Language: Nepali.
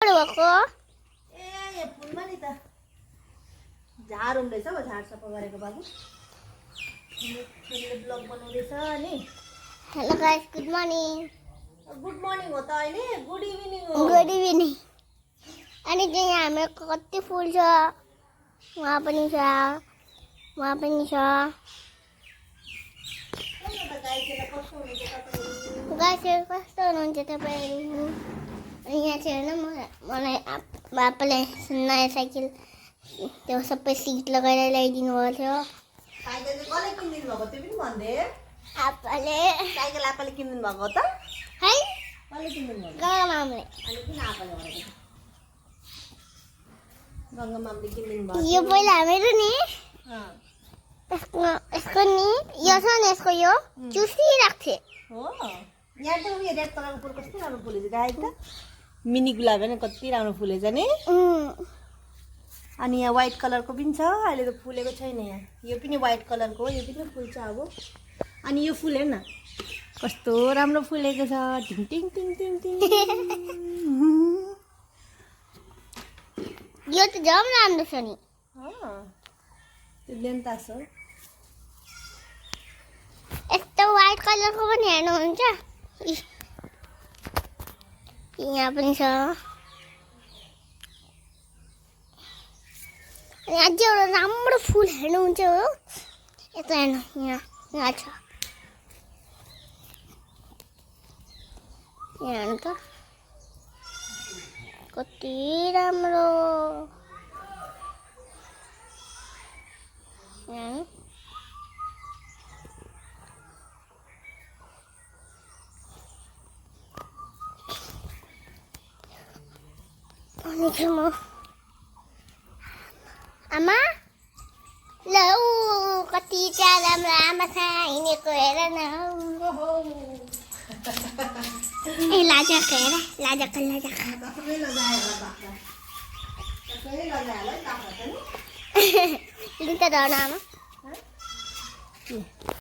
भएको ए यहाँ फुलमा नि त झार उम्दैछ हो, झार सफा गरेको बाबु छोरीले ब्लग बनाउँदैछ नि। Hello guys, good morning. Good morning हो त अहिले, गुड इभिनिङ हो। Good evening. अनि चाहिँ हाम्रो कति फुल छ, वहाँ पनि छ, वहाँ पनि छ। गाइसहरू कस्तो हुनुहुन्छ तपाईँहरू? अनि यहाँ चाहिँ होइन मलाई बाबाले नयाँ साइकल त्यो सबै सिट लगाएर ल्याइदिनु भएको थियो। साइकल चाहिँ कसले किनिदिनु भएको त्यो पनि भन्दे? आप्पाले। साइकल आप्पाले किनिदिनु भएको हो त? है कसले किनिदिनु भएको? गङ्गा मामले। अनि किन आप्पाले भनेको? गङ्गा मामले किनिदिनु भएको? यो पहिला मेरो नि अँ यसको नि यो छ नि, यसको यो चुसिरहेको थिएँ हो। यहाँ त उयो रेड कलरको फुल कस्तो राम्रो फुलेछ गाई त, मिनी गुलाब होइन, कति राम्रो फुलेछ नि। अनि यहाँ व्हाइट कलरको पनि छ, अहिले त फुलेको छैन। यहाँ यो पनि व्हाइट कलरको हो, यो पनि फुल्छ अब। अनि यो फुल हेर्न कस्तो राम्रो फुलेको छ, टिङ टिङ टिङ टिङ टिङ। यो त झन् राम्रो छ नि। त्यो लेन्तास हो। यस्तो व्हाइट कलरको पनि हेर्नुहुन्छ, यहाँ पनि छ। अनि अझै एउटा राम्रो फुल हेर्नुहुन्छ हो, यता हेर्नु, यहाँ छ। यहाँ हेर्नु त कति राम्रो। यहाँ म आमा ल कति चाहिँ राम्रो आमा छ हिँडेको हेर न। ए लाजक हेर, लाजक लिन्छ धर्न आमा।